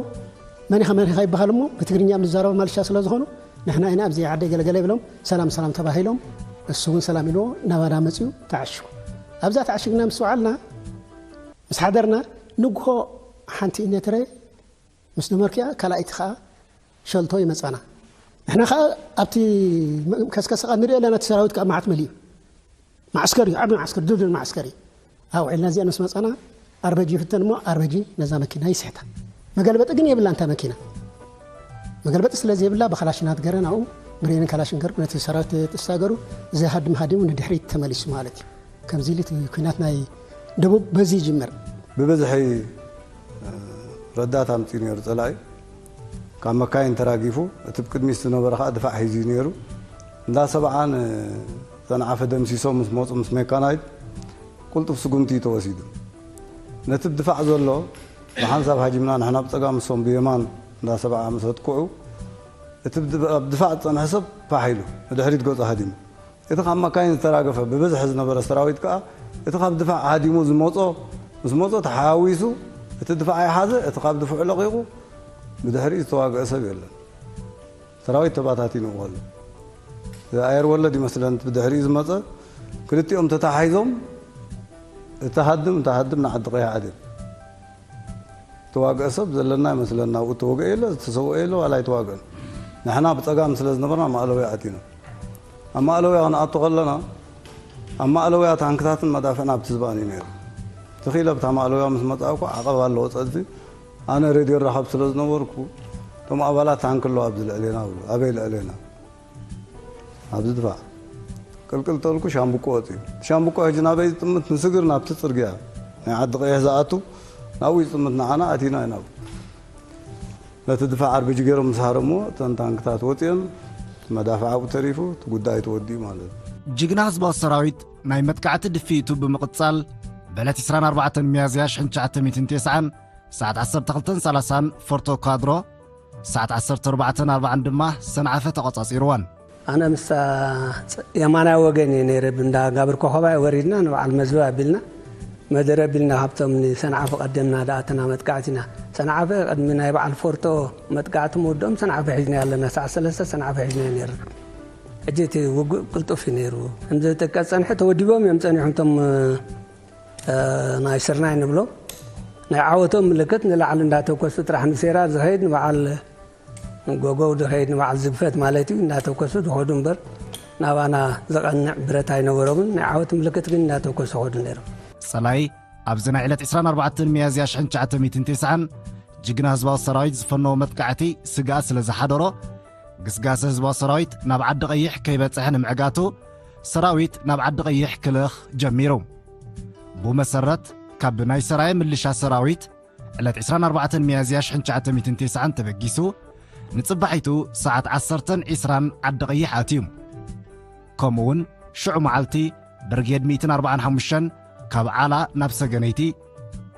መኒኻ መኒኻ ይበሃል እሞ ብትግርኛ እዮም ዝዛረቡ ማልሻ ስለ ዝኾኑ ንሕና ኢና ኣብዚ ዓደይ ገለገለ ይብሎም ሰላም ሰላም ተባሂሎም እሱ እውን ሰላም ኢልዎ ናባና መፅኡ ተዓሽጉ። ኣብዛ ተዓሽግና ምስ ወዓልና ምስ ሓደርና ንግሆ ሓንቲ ኢነትረ ምስ ነበርኩያ ካልኣይቲ ከዓ ሸልቶ ይመፃና። ንሕና ከዓ ኣብቲ ከስከሰ ከዓ ንሪኦ ኣለና እቲ ሰራዊት ከዓ መዓት መሊኡ ማዕስከር እዩ ዓቢ ማዕስከር ድልድል ማዕስከር እዩ። ኣብኡ ዕልና እዚኣ ምስ መፃና ኣርበጂ ይፍተን እሞ ኣርበጂ ነዛ መኪና ይስሕታ። መገልበጢ ግን የብላ እንታ መኪና መገልበጢ ስለ ዘይብላ ብካላሽናት ገረን ኣብኡ ብሬንን ካላሽን ገሩ ነቲ ሰራዊት ተሳገሩ። ዝሃድም ሃዲሙ ንድሕሪት ተመሊሱ ማለት እዩ። ከምዚ ኢሉ እቲ ኲናት ናይ ደቡብ በዚ ይጅምር። ብብዝሒ ረዳት ኣምፂኡ ነይሩ ፀላኢ ካብ መካይን ተራጊፉ እቲ ብቅድሚት ዝነበረ ከዓ ድፋዕ ሒዙ እዩ ነይሩ። እንዳ ሰብዓን ሰንዓፈ ደምሲሶም ምስ መፁ ምስ ሜካናይድ ቁልጡፍ ስጉምቲ እዩ ተወሲዱ። ነቲ ብድፋዕ ዘሎ ብሓንሳብ ሃጂምና ንሕና ብፀጋም እሶም ብየማን እንዳ ሰብዓ ምስ ኣጥቅዑ፣ እቲ ብድ-፣ ኣብ ድፋዕ ዝጸንሐ ሰብ ፋሕ ኢሉ ንድሕሪት ገጹ ሃዲሙ። እቲ ካብ መካይን ዝተራገፈ ብብዝሒ ዝነበረ ሰራዊት ከኣ፣ እቲ ካብ ድፋዕ ሃዲሙ ዝመጾ፣ ምስ መጾ ተሓዋዊሱ፣ እቲ ድፋዕ ይሓዘ፣ እቲ ካብ ድፍዑ ለቒቑ፣ ብድሕሪኡ ዝተዋግአ ሰብ የለን። ሰራዊት ተባታቲኑ ከሎ፣ እዚ ኣየር ወለድ ይመስለን ብድሕሪኡ ዝመጸ፣ ክልቲኦም ተታሓሒዞም፣ እተሃድም፣ እተሃድም ንዓዲ ቀይሕ ኣድም። ዝተዋግአ ሰብ ዘለና ይመስለና፣ ኣብኡ ዝተወግአ የለ፣ ዝተሰውአ የለ፣ ዋላ ኣይተዋግአን። ንሕና ብጸጋም ስለ ዝነበርና ማእለውያ ኣቲና። ኣብ ማእለውያ ክንኣቱ ከለና፣ ኣብ ማእለውያ ታንክታትን መዳፍዕን ኣብቲ ዝባን እዩ ነይሩ። ትኺለ ብታ ማእለውያ ምስ መጻእኩ ዓቐብ ኣለዎ ጸድፊ። ኣነ ሬድዮ ራኸብ ስለ ዝነበርኩ፣ እቶም ኣባላት ታንክ ኣለዋ ኣብዚ ልዕሌና ብሉ። ኣበይ ልዕሌና? ኣብዚ ድፋዕ። ቅልቅል ተልኩ ሻምብቆ ወጺኡ። ሻምብቆ ሕጂ ናበይ ዝጥምት? ንስግር ናብቲ ጽርግያ ናይ ዓዲ ቀይሕ ዝኣቱ ናብኡ ይጥምት። ንዓና ኣቲና ኢና። ነቲ ድፋዕ ኣርቢጂ ገይሮም ምስ ሃረምዎ፣ እተን ታንክታት ወጺኦን፣ እቲ መዳፍዕ ኣብኡ ተሪፉ፣ እቲ ጉዳይ ተወዲኡ ማለት እዩ። ጅግና ህዝባዊ ሰራዊት ናይ መጥቃዕቲ ድፍኢቱ ብምቕጻል፣ ብዕለት ዕስራን ኣርባዕተን ሚያዝያ ሽሕን ትሽዓተ ሚእትን ተስዓን ሰዓት ዓሰርተ ክልተን ሰላሳን ፎርቶ ኳድሮ፣ ሰዓት ዓሰርተ ኣርባዕተን ኣርባዓን ድማ ሰንዓፈ ተቖጻጺርዋን። ኣነ ምስታ የማናይ ወገን እየ ነይረ፣ ብእንዳ ጋብር ኮኸባይ ወሪድና ንበዓል መዝበ ኣቢልና፣ መደረ ኣቢልና ካብቶም ንሰንዓፈ ቀደምና ደኣተና መጥቃዕቲና። ሰንዓፈ ቅድሚ ናይ በዓል ፎርቶ መጥቃዕቲ ምውድኦም ሰንዓፈ ሒዝና ኣለና፣ ሰዓት ሰለስተ ሰንዓፈ ሒዝና ነይርና። ሕጂ እቲ ውግእ ቅልጡፍ እዩ ነይሩ። ከምዚ ጥቀ ጸንሐ ተወዲቦም እዮም ጸኒሖም እቶም፣ እ፣ ናይ ስርናይ ንብሎ። ናይ ዓወቶም ምልክት ንላዕሊ እንዳተኮሱ ጥራሕ ንሴራ ዝኸይድ ንበዓል ጎጎው ዝኸይድ ንበዓል ዝግፈት ማለት እዩ፣ እንዳተኮሱ ዝኸዱ እምበር ናባና ዘቐንዕ ብረት ኣይነበሮምን። ናይ ዓወት ምልክት ግን እንዳተኮሱ ኸዱ ነይሮም። ጸላይ ኣብዚ ናይ ዕለት ዕስራን ኣርባዕተን ሚያዝያ ሽሕን ትሽዓተ ሚእትን ተስዓን ጅግና ህዝባዊ ሰራዊት ዝፈነዎ መጥቃዕቲ ስግኣት ስለ ዝሓደሮ፣ ግስጋሰ ህዝባዊ ሰራዊት ናብ ዓዲ ቀይሕ ከይበጽሐ ንምዕጋቱ፣ ሰራዊት ናብ ዓዲ ቀይሕ ክልእኽ ጀሚሩ። ብኡ መሰረት፣ ካብ ናይ ሰራየ ምልሻ ሰራዊት ዕለት ዕስራን ኣርባዕተን ሚያዝያ ሽሕን ትሽዓተ ሚእትን ተስዓን ተበጊሱ፣ ንጽባሒቱ ሰዓት ዓሰርተን ዕስራን ዓዲ ቀይሕ ኣትዩ። ከምኡውን ሽዑ መዓልቲ ብርጌድ ሚእትን ኣርባዓን ሓሙሽተን ካብ ዓላ ናብ ሰገነይቲ፣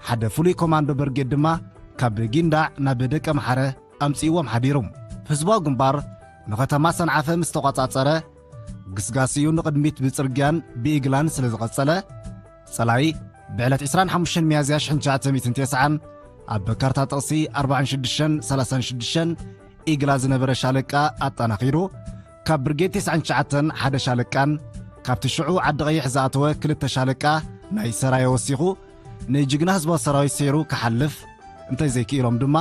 ሓደ ፍሉይ ኮማንዶ ብርጌድ ድማ ካብ ጊንዳዕ ናብ ደቀ ምሓረ ኣምጺእዎም ሓዲሩ። ህዝባዊ ግንባር ንኸተማ ሰንዓፈ ምስ ተቖጻጸረ፣ ግስጋስኡ ንቕድሚት ብጽርግያን ብኢግላን ስለ ዝቐጸለ፣ ጸላኢ ብዕለት ዕስራን ሓሙሽተን ሚያዝያ ሽሕን ትሽዓተ ሚእትን ተስዓን ኣብ ካርታ ጥቕሲ ኣርባዓን ሽዱሽተን ሰላሳን ሽዱሽተን ኢግላ ዝነበረ ሻለቃ ኣጠናኺሩ፣ ካብ ብርጌድ ተስዓን ትሽዓተን ሓደ ሻለቃን፣ ካብቲ ሽዑ ዓዲ ቀይሕ ዝኣተወ ክልተ ሻለቃ ናይ ሰራየ ወሲኹ፣ ንጅግና ህዝባዊ ሰራዊት ሰይሩ ክሓልፍ እንተዘይክኢሎም ድማ፣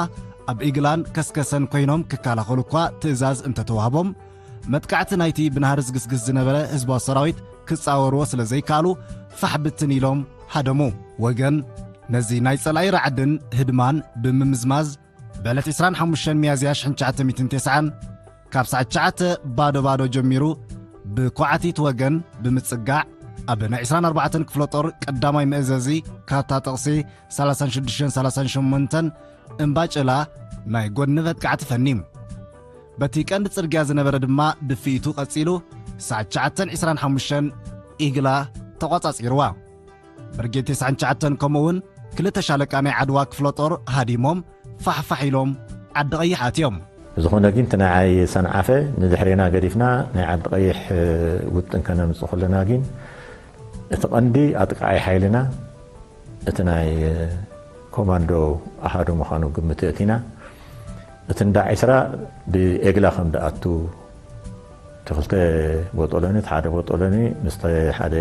ኣብ ኢግላን ከስከሰን ኮይኖም ክከላኸሉ እኳ ትእዛዝ እንተተዋህቦም፣ መጥቃዕቲ ናይቲ ብናህሪ ዝግስግስ ዝነበረ ህዝባዊ ሰራዊት ክጻወርዎ ስለ ዘይከኣሉ፣ ፋሕ ብትን ኢሎም ሃደሙ። ወገን ነዚ ናይ ጸላኢ ራዕድን ህድማን ብምምዝማዝ፣ ብዕለት ዕስራን ሓሙሽተን ሚያዝያ ሽሕን ትሽዓተ ሚእትን ተስዓን ካብ ሰዓት ትሽዓተ ባዶ ባዶ ጀሚሩ ብኳዕቲት ወገን ብምጽጋዕ፣ ኣብ ናይ ዕስራን ኣርባዕተን ክፍለ ጦር ቀዳማይ መእዘዚ ካርታ ጥቕሲ ሰላሳን ሽዱሽተን ሰላሳን ሸሞንተን እምባጭላ ናይ ጎድኒ መጥቃዕቲ ፈንዩ። በቲ ቀንዲ ጽርግያ ዝነበረ ድማ ድፍኢቱ ቀጺሉ፣ ሰዓት ትሽዓተን ዕስራን ሓሙሽተን ኢግላ ተቖጻጺርዋ። ብርጌድ ተስዓን ትሽዓተን ከምኡውን ክልተ ሻለቃ ናይ ዓድዋ ክፍለ ጦር ሃዲሞም ፋሕፋሕ ኢሎም ዓዲ ቀይሕ ኣትዮም። ዝኾነ ግን እቲ ናይ ሰንዓፈ ንድሕሬና ገዲፍና ናይ ዓዲ ቀይሕ ውጥን ከነምጽእ ከለና ግን እቲ ቀንዲ ኣጥቃዓይ ሓይልና እቲ ናይ ኮማንዶ ኣሃዱ ምዃኑ ግምት የእቲና። እቲ እንዳ ዒስራ ብኤግላ ከም ድኣቱ እቲ ክልተ ቦጦሎኒ፣ እቲ ሓደ ቦጦሎኒ ምስቲ ሓደ፣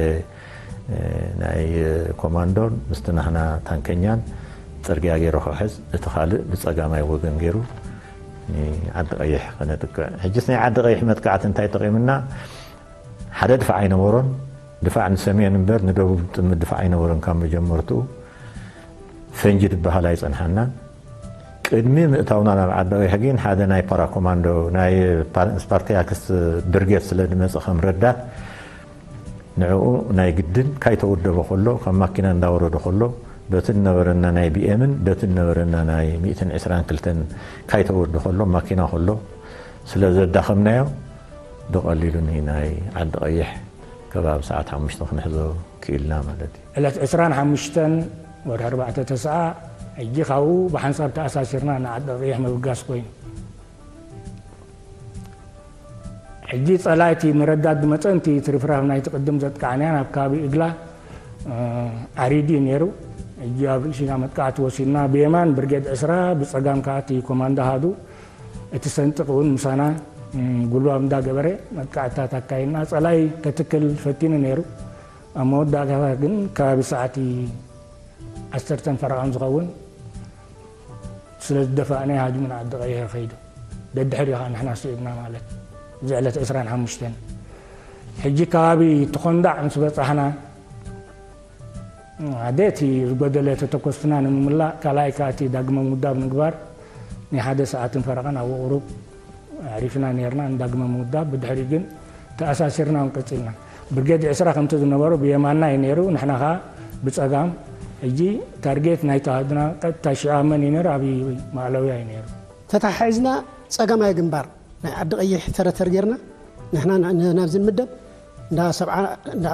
እ፣ ናይ ኮማንዶን ምስቲ ናህና ታንከኛን ጽርግያ ገይሩ ክሕዝ፣ እቲ ካልእ ብጸጋማይ ወገን ገይሩ ንዓዲ ቀይሕ ከነጥቅዕ። ሕጅስ ናይ ዓዲ ቀይሕ መጥቃዕቲ እንታይ ጠቒምና? ሓደ ድፋዕ ኣይነበሮን። ድፋዕ ንሰሜን እምበር ንደቡብ ጥምት ድፋዕ ኣይነበሮን ካብ መጀመርትኡ። ፈንጂ ዝበሃል ኣይጸንሓናን። ቅድሚ ምእታውና ናብ ዓዲ ቀይሕ ግን ሓደ ናይ ፓራኮማንዶ፣ ናይ ፓ-፣ ስፓርታክስ ብርጌድ ስለ ዝመጸ ከም ረዳት፣ ንዕኡ ናይ ግድን ካይተወደበ ከሎ፣ ካብ ማኪና እንዳወረደ ከሎ፣ በቲ ዝነበረና ናይ ቢኤምን በቲ ዝነበረና ናይ ሚእትን ዕስራን ክልተን ካይተወደ ከሎ፣ ማኪና ከሎ ስለ ዘዳኸምናዮ፣ ብቐሊሉ ናይ ዓዲ ቀይሕ ከባቢ ሰዓት ሓሙሽተ ክንሕዞ ክኢልና ማለት እዩ። ዕለት ዕስራን ሓሙሽተን ወርሒ ኣርባዕተ ተስዓ ሕጂ ካብኡ ብሓንሳብ ተኣሳሲርና ንዓዲ ቀይሕ ምብጋስ ኮይኑ። ሕጂ ጸላእቲ ንረዳት ዝመጸ፣ እቲ ትርፍራፍ ናይቲ ቅድም ዘጥቃዕናያ ኣብ ከባቢ እግላ፣ እ፣ ዓሪዱ እዩ ነይሩ። ሕጂ ኣብ ርእሲና መጥቃዕቲ ወሲድና፣ ብየማን ብርጌድ ዕስራ፣ ብጸጋም ከኣ እቲ ኮማንዶ ኣሃዱ፣ እቲ ሰንጥቕ እውን ምሳና፣ እ፣ ጉልባብ እንዳገበረ መጥቃዕትታት ኣካይድና። ጸላኢ ከትክል ፈቲኑ ነይሩ። ኣብ መወዳእታ ግን ከባቢ ሰዓት ዓሰርተን ፈረቓን ዝኸውን ስለ ዝደፋእናዮ ሃዲሙ ንዓዲ ቀይሕ ከይዱ። ደድሕሪኡ ኸዓ ንሕና ስዒብና ማለት እዚ ዕለት ዕስራን ሓሙሽተን። ሕጂ ከባቢ ተኾንዳዕ ምስ በጻሕና፣ ሓደ እቲ ዝጎደለ ተተኮስትና ንምምላእ፣ ካልኣይ ከኣ እቲ ዳግመ ምውዳብ ምግባር ናይ ሓደ ሰዓትን ፈረቓን ኣብ ቁሩብ ኣዕሪፍና ነይርና። ንዳግመ ምውዳብ ብድሕሪኡ ግን ተኣሳሲርና እውን ቀጺልና። ብርጌድ ዕስራ ከምቲ ዝነበሮ ብየማንና እዩ ነይሩ፣ ንሕና ኸኣ ብጸጋም። ሕጂ ታርጌት ናይ ተዋህድና ቀጥታ ሽዓ መን እዩ ነይሩ? ኣብይ ማእለውያ እዩ ነይሩ። ተታሓሒዝና ጸጋማይ ግንባር ናይ ዓዲ ቀይሕ ተረተር ጌርና ንሕና ን-፣ ን-፣ ናብዚ ንምደብ እንዳ ሰብዓ፣ እንዳ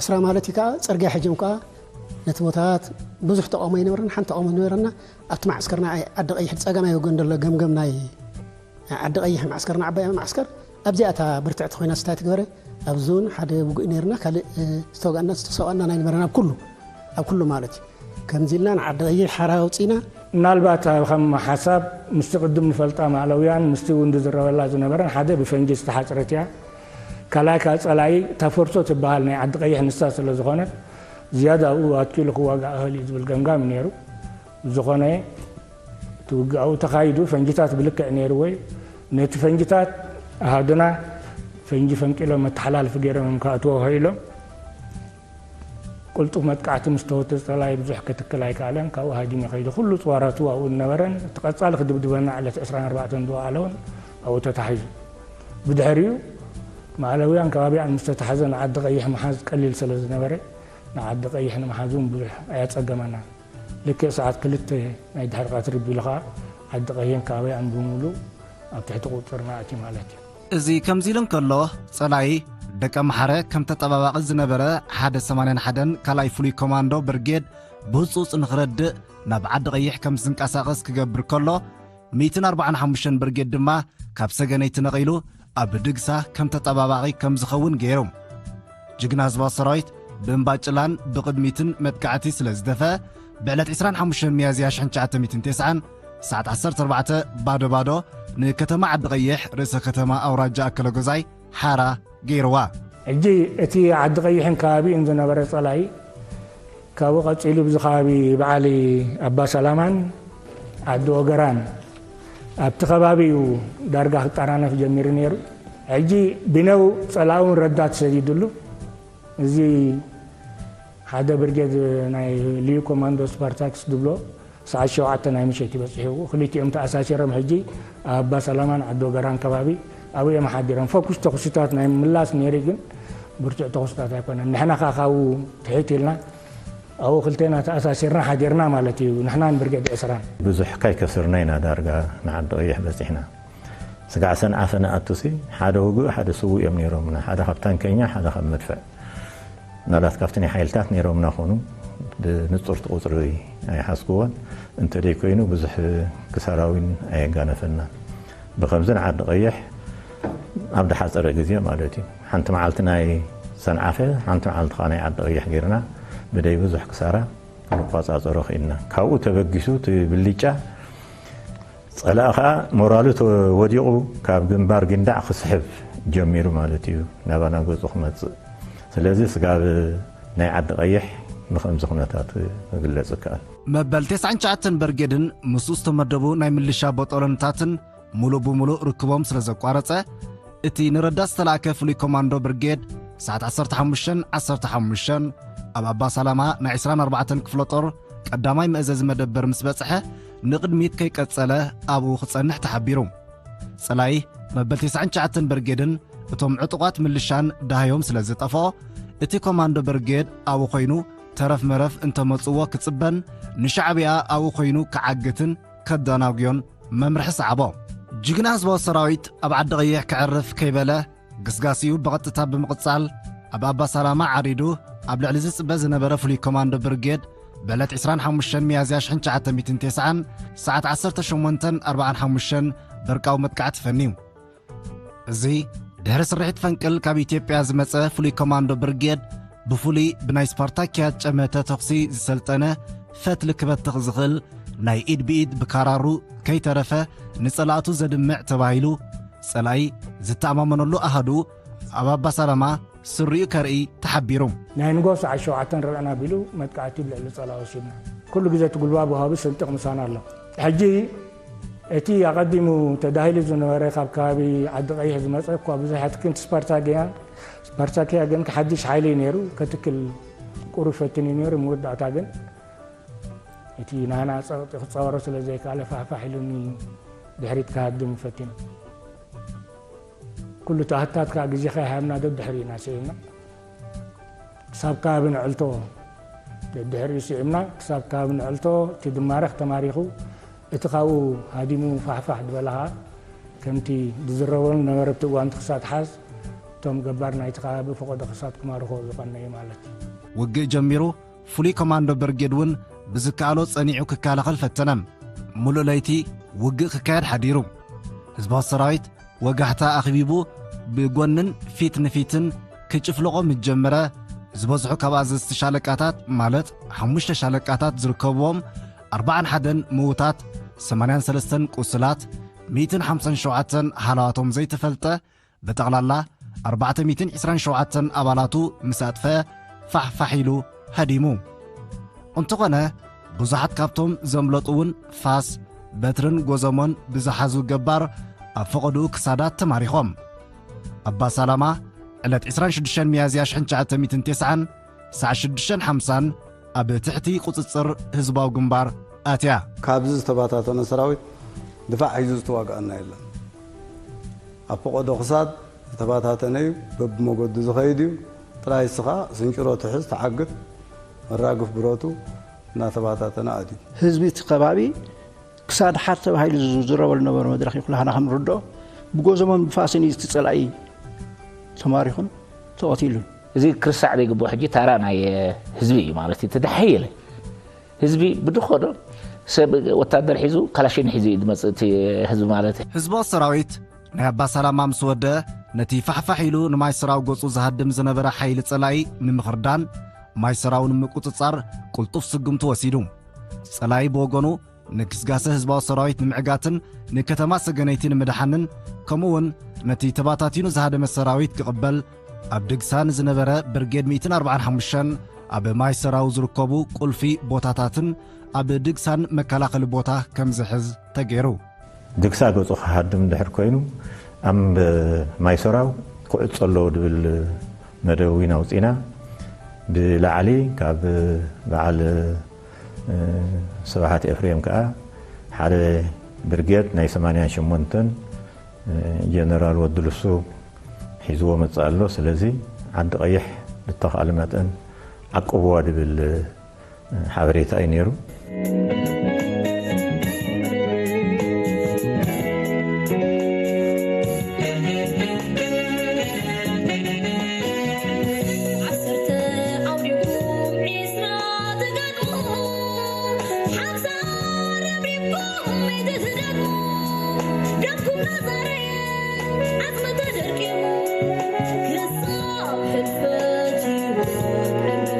ዕስራ ማለት እዩ ከኣ ጽርግያ ሕጂ ከኣ ነቲ ቦታት ብዙሕ ተቃውሞ ኣይነበረና፣ ሓንቲ ተቃውሞ ነበረና። ኣብቲ ማዕስከርና ኣይ-፣ ዓዲ ቀይሕ ጸጋማይ ወገን ዘሎ ገምገም ናይ ዓዲ ቀይሕ ማዕስከርና ዓባይ ማዕስከር ኣብዚኣ እታ ብርትዕቲ ኮይና ስታይ ትግበረ። ኣብዚ እውን ሓደ ውጉእ ነይርና፣ ካልእ፣ እ፣ ዝተወጋእና ዝተሰዋእና ናይ ነበረና ኣብ ኩሉ፣ ኣብ ኩሉ ማለት እዩ። ከምዚ ኢልና ንዓዲ ቀይሕ ሓራ ኣውፂና። ምናልባት ኣብ ከም ሓሳብ ምስቲ ቅድም ንፈልጣ ማእለውያን ምስቲ እውን ዝዝረበላ ዝነበረን ሓደ ብፈንጂ ዝተሓፅረት እያ። ካልኣይ ካብ ፀላኢ እታ ፎርሶ ትበሃል ናይ ዓዲ ቀይሕ ንሳ ስለ ዝኾነት ዝያዳ ኣብኡ ኣትኪሉ ክዋጋእ ይኽእል እዩ ዝብል ገምጋም እዩ ነይሩ። ዝኾነ እቲ ውግእ ኣብኡ ተኻይዱ፣ ፈንጂታት ብልክዕ ነይርዎ እዩ። ነቲ ፈንጂታት ኣሃዱና ፈንጂ ፈንቂሎም መተሓላልፊ ገይሮም እዮም ክኣትዎ ኽኢሎም። ቅልጡፍ መጥቃዕቲ ምስ ተወተ ፀላኢ ብዙሕ ክትክል ኣይከኣለን። ካብኡ ሃዲሙ እዩ ከይዱ። ኩሉ ፅዋራቱ ኣብኡ ዝነበረን እቲ ቀፃሊ ክድብድበና ዕለት ዕስራን ኣርባዕተን ዝወዓለ እውን ኣብኡ ተታሒዙ። ብድሕሪኡ ማእለውያን ከባቢኣን ምስ ተታሕዘ ንዓዲ ቀይሕ ምሓዝ ቀሊል ስለ ዝነበረ ንዓዲ ቀይሕ ንምሓዝ እውን ብዙሕ ኣየፀገመናን። ልክዕ ሰዓት ክልተ ናይ ድሕሪ ቀትሪ ቢሉ ኸዓ ዓዲ ቀይሕን ከባቢኣን ብምሉእ ኣብ ትሕቲ ቁፅፅርና ኣትዩ ማለት እዩ። እዚ ከምዚ ኢሉ እንከሎ፣ ጸላኢ ደቀምሓረ ከም ተጠባባቒ ዝነበረ ሓደ ሰማንያን ሓደን ካልኣይ ፍሉይ ኮማንዶ ብርጌድ ብህጹጽ ንኽረድእ ናብ ዓዲ ቀይሕ ከም ዝንቀሳቐስ ክገብር ከሎ፣ ሚእትን ኣርባዓን ሓሙሽተን ብርጌድ ድማ ካብ ሰገነይቲ ነቒሉ ኣብ ድግሳ ከም ተጠባባቒ ከም ዝኸውን ገይሩ። ጅግና ህዝባዊ ሰራዊት ብእምባ ጭላን ብቕድሚትን መጥቃዕቲ ስለ ዝደፈ፣ ብዕለት ዕስራን ሓሙሽተን ሚያዝያ ሽሕን ትሽዓተ ሚእትን ተስዓን ሰዓት ዓሰርተ ኣርባዕተ ባዶ ባዶ ንከተማ ዓዲ ቀይሕ ርእሰ ከተማ ኣውራጃ ኣከለጎዛይ ሓራ ገይርዋ። ሕጂ እቲ ዓዲ ቀይሕን ከባቢኡን ዝነበረ ጸላኢ ካብኡ ቀጺሉ ብዚ ከባቢ በዓል ኣባ ሰላማን ዓዲ ወገራን ኣብቲ ከባቢ እዩ ዳርጋ ክጠራነፍ ጀሚሩ ነይሩ። ሕጂ ብነው ጸላኡን ረዳት ሰዲዱሉ። እዚ ሓደ ብርጌድ ናይ ልዩ ኮማንዶ ስፓርታክስ ዝብሎ ሰዓት ሸውዓተ ናይ ምሸት እዩ በጺሑ። ክልቲኦም ተኣሳሲሮም ሕጂ ኣብ ኣባ ሰላማን ዓዲ ወገራን ከባቢ ኣብኡ እዮም ሓዲሮም። ፈኩስ ተኹስታት ናይ ምላስ ነይሩ ግን ብርቱዕ ተኹስታት ኣይኮነን። ንሕና ኸዓ ካብኡ ትሕት ኢልና ኣብኡ ክልቴና ተኣሳሲርና ሓዲርና ማለት እዩ፣ ንሕናን ብርጌድ ዕስራን። ብዙሕ ካይከስርና ኢና ዳርጋ ንዓዲ ቀይሕ በጺሕና። ስጋዕ ሰንዓፈ ንኣቱሲ ሓደ ውጉእ ሓደ ስዉእ እዮም ነይሮምና። ሓደ ካብ ታንከኛ፣ ሓደ ካብ መድፍዕ። ምናልባት ካብቲ ናይ ሓይልታት ነይሮምና ኾኑ ብንጹር እቲ ቁጽሪ ኣይሓዝክዎን። እንተደይኮይኑ ብዙሕ ክሳራ እውን ኣየጋነፈናን። ብኸምዚ ንዓዲ ቀይሕ ኣብ ድሓጸረ ግዜ ማለት እዩ። ሓንቲ መዓልቲ ናይ ሰንዓፈ፣ ሓንቲ መዓልቲ ኸዓ ናይ ዓዲ ቀይሕ ጌርና ብደይ ብዙሕ ክሳራ ንቋጻጸሮ ኽኢልና። ካብኡ ተበጊሱ እቲ ብልጫ ጸላኢ ኸኣ ሞራሉ ተወዲቑ ካብ ግንባር ጊንዳዕ ክስሕብ ጀሚሩ ማለት እዩ፣ ናባና ገጹ ክመጽእ። ስለዚ ስጋብ ናይ ዓዲ ቀይሕ ብኸምዚ ኩነታት ክግለጽ ይከኣል። መበል ተስዓን ትሽዓተን በርጌድን ምስኡ ዝተመደቡ ናይ ምልሻ ቦጦሎንታትን ሙሉእ ብሙሉእ ርክቦም ስለ ዘቋረጸ፣ እቲ ንረዳት ዝተላእከ ፍሉይ ኮማንዶ ብርጌድ ሰዓት ዓሰርተ ሓሙሽተን ዓሰርተ ሓሙሽተን ኣብ ኣባ ሰላማ ናይ ዕስራን ኣርባዕተን ክፍለ ጦር ቀዳማይ መእዘዚ መደበር ምስ በጽሐ፣ ንቕድሚት ከይቀጸለ ኣብኡ ክጸንሕ ተሓቢሩ። ጸላኢ መበል ተስዓን ትሽዓተን በርጌድን እቶም ዕጡቓት ምልሻን ደሃዮም ስለ ዝጠፍኦ፣ እቲ ኮማንዶ ብርጌድ ኣብኡ ኮይኑ ተረፍ መረፍ እንተመጽዎ ክጽበን ንሻዕብያ ኣብኡ ኮይኑ ክዓግትን ከደናጉዮን መምርሒ ሰዓቦ። ጅግና ህዝባዊ ሰራዊት ኣብ ዓዲ ቀይሕ ከዕርፍ ከይበለ፣ ግስጋሲኡ ብቐጥታ ብምቕጻል፣ ኣብ ኣባ ሰላማ ዓሪዱ ኣብ ልዕሊ ዝጽበ ዝነበረ ፍሉይ ኮማንዶ ብርጌድ ብዕለት ዕስራን ሓሙሽተን ሚያዝያ ሽሕን ትሽዓተ ሚእትን ተስዓን ሰዓት ዓሰርተ ሸሞንተን ኣርባዓን ሓሙሽተን በርቃዊ መጥቃዕቲ ፈንዩ። እዚ ድሕሪ ስርሒት ፈንቅል ካብ ኢትዮጵያ ዝመጸ ፍሉይ ኮማንዶ ብርጌድ፣ ብፍሉይ ብናይ ስፓርታኪያ ጨመተ ተኹሲ ዝሰልጠነ፣ ፈትሊ ክበትኽ ዝኽእል፣ ናይ ኢድ ብኢድ ብካራሩ ከይተረፈ ንጸላእቱ ዘድምዕ ተባሂሉ፣ ጸላኢ ዝተኣማመነሉ ኣሃዱ ኣብ ኣባሳላማ ስሪኡ ከርኢ ተሓቢሩ። ናይ ንጎ ሰዓት ሸውዓተን ርብዕን ኣቢሉ መጥቃዕቲ ብልዕሊ ጸላኢ ወሲድና። ኩሉ ግዜ እቲ ጉልባብ ወሃቢ ስንጥቕ ምሳና ኣሎ። ሕጂ እቲ ኣቐዲሙ ተዳሂሉ ዝነበረ ካብ ከባቢ ዓዲ ቀይሕ ዝመጸ እኳ ብዙሕ ኣትክልቲ ስፓርታኪያ፣ ስፓርታኪያ ግን ሓድሽ ሓይሊ እዩ ነይሩ፣ ከትክል ቁሩብ ፈትን እዩ ነይሩ። መወዳእታ ግን እቲ ናህና ጸቕጢ ክጻወሮ ስለ ዘይከኣለ ፋሕፋሕ ኢሉኒ ድሕሪት ክሃድም ፈቲኑ። ኩሉ ተኣህታት ከዓ ግዜ ከይሃብና ደድሕሪና ስዒብና። ክሳብ ከባቢ ንዕልቶ ደድሕሪኡ ስዒብና፣ ክሳብ ከባቢ ንዕልቶ እቲ ድማረኽ ተማሪኹ፣ እቲ ካብኡ ሃዲሙ ፋሕፋሕ ዝበለ ከዓ ከምቲ ዝዝረበሉ ነበረ፣ ኣብቲ እዋን እቲ ክሳድ ሓዝ፣ እቶም ገባር ናይቲ ከባቢ ፈቐዶ ክሳድ ክማርኾ ዝቐነዩ ማለት እዩ። ውግእ ጀሚሩ፣ ፍሉይ ኮማንዶ ብርጌድ እውን ብዝከኣሎ ጸኒዑ ክከላኸል ፈተነ። ሙሉእ ለይቲ ውግእ ክካየድ ሓዲሩ። ህዝባዊ ሰራዊት ወጋሕታ ኣኽቢቡ ብጎንን ፊት ንፊትን ክጭፍልቖ ምስ ጀመረ፣ ዝበዝሑ ካብ ኣዘዝቲ ሻለቃታት፣ ማለት ሓሙሽተ ሻለቃታት ዝርከብዎም፣ ኣርባዓን ሓደን ምዉታት፣ ሰማንያን ሰለስተን ቁስላት፣ ሚእትን ሓምሳን ሸውዓተን ሃለዋቶም ዘይተፈልጠ፣ ብጠቕላላ ኣርባዕተ ሚእትን ዕስራን ሸውዓተን ኣባላቱ ምስ ኣጥፈ፣ ፋሕ ፋሕ ኢሉ ሃዲሙ። እንተኾነ፣ ብዙሓት ካብቶም ዘምለጡ እውን ፋስ፣ በትርን ጎዘሞን ብዝሓዙ ገባር ኣብ ፈቐድኡ ክሳዳት ተማሪኾም። ኣባ ሳላማ፣ ዕለት ዕስራን ሽዱሽተን ሚያዝያ ሽሕን ትሽዓተ ሚእትን ተስዓን፣ ሰዓት ሽዱሽተን ሓምሳን ኣብ ትሕቲ ቁጽጽር ህዝባዊ ግንባር ኣትያ። ካብዚ ዝተባታተነ ሰራዊት ድፋዕ ሒዙ ዝተዋግኣና የለን። ኣብ ፈቐዶ ክሳድ ዝተባታተነ እዩ፣ በብመገዱ ዝኸይድ እዩ። ጥራይ እስኻ ስንጭሮ ትሕዝ፣ ትዓግት፣ መራግፍ ብረቱ እናተባታተነ ኣትዩ። ህዝቢ እቲ ከባቢ ክሳድ ሓር ተባሂሉ ዝዝረበሉ ነበረ መድረኽ እዩ፣ ኩላህና ከም ንርድኦ። ብጎዘሞን ብፋስን እዩ እቲ ጸላኢ ተማሪኹን ተቐቲሉን። እዚ ክርሳዕ ዘይግብኦ ሕጂ ታራ ናይ ህዝቢ እዩ ማለት እዩ። ተደሓየለ ህዝቢ ብድኾዶ ሰብ ወታደር ሒዙ ካላሽን ሒዙ እዩ ዝመጽእ እቲ ህዝቢ ማለት እዩ። ህዝባዊ ሰራዊት ናይ ኣባ ሰላማ ምስ ወደ፣ ነቲ ፋሕፋሕ ኢሉ ንማይ ስራው ገጹ ዝሃድም ዝነበረ ሓይሊ ጸላኢ ንምኽርዳን፣ ማይ ስራው ንምቁጽጻር ቅልጡፍ ስጉምቲ ወሲዱ። ጸላኢ ብወገኑ፣ ንግስጋሰ ህዝባዊ ሰራዊት ንምዕጋትን ንከተማ ሰገነይቲ ንምድሓንን፣ ከምኡውን ነቲ ተባታቲኑ ዝሃደመ ሰራዊት ክቕበል፣ ኣብ ድግሳ ንዝነበረ ብርጌድ ሚእትን ኣርባዓን ሓሙሽተን ኣብ ማይ ሰራው ዝርከቡ ቁልፊ ቦታታትን ኣብ ድግሳን መከላኸሊ ቦታ ከም ዝሕዝ ተገይሩ። ድግሳ ገጹ ክሃድም እንድሕር ኮይኑ፣ ኣብ ማይ ሰራው ክዕጾ ኣለዎ ድብል መደብ እውን ኣውጺና። ብላዕሊ ካብ በዓል፣ እ፣ ስብሓት ኤፍሬም ከኣ ሓደ ብርጌድ ናይ ሰማንያን ሸሞንተን፣ እ፣ ጀነራል ወዲ ልሱ ሒዝዎ መጽእ ኣሎ። ስለዚ ዓዲ ቀይሕ ብተኻእለ መጠን ዓቅብዋ ድብል ሓበሬታ እዩ ነይሩ። ዓሰርተ ኣውዲቑ ዒስራ ተጋድሞ፣ ሓምሳ ረብሪብኩም ኣይትትደግሙ። ደምኩም ናዛረየ ዓጽሚ ተደርቂሙ፣ ክሳብ ሕልፈት እዩ።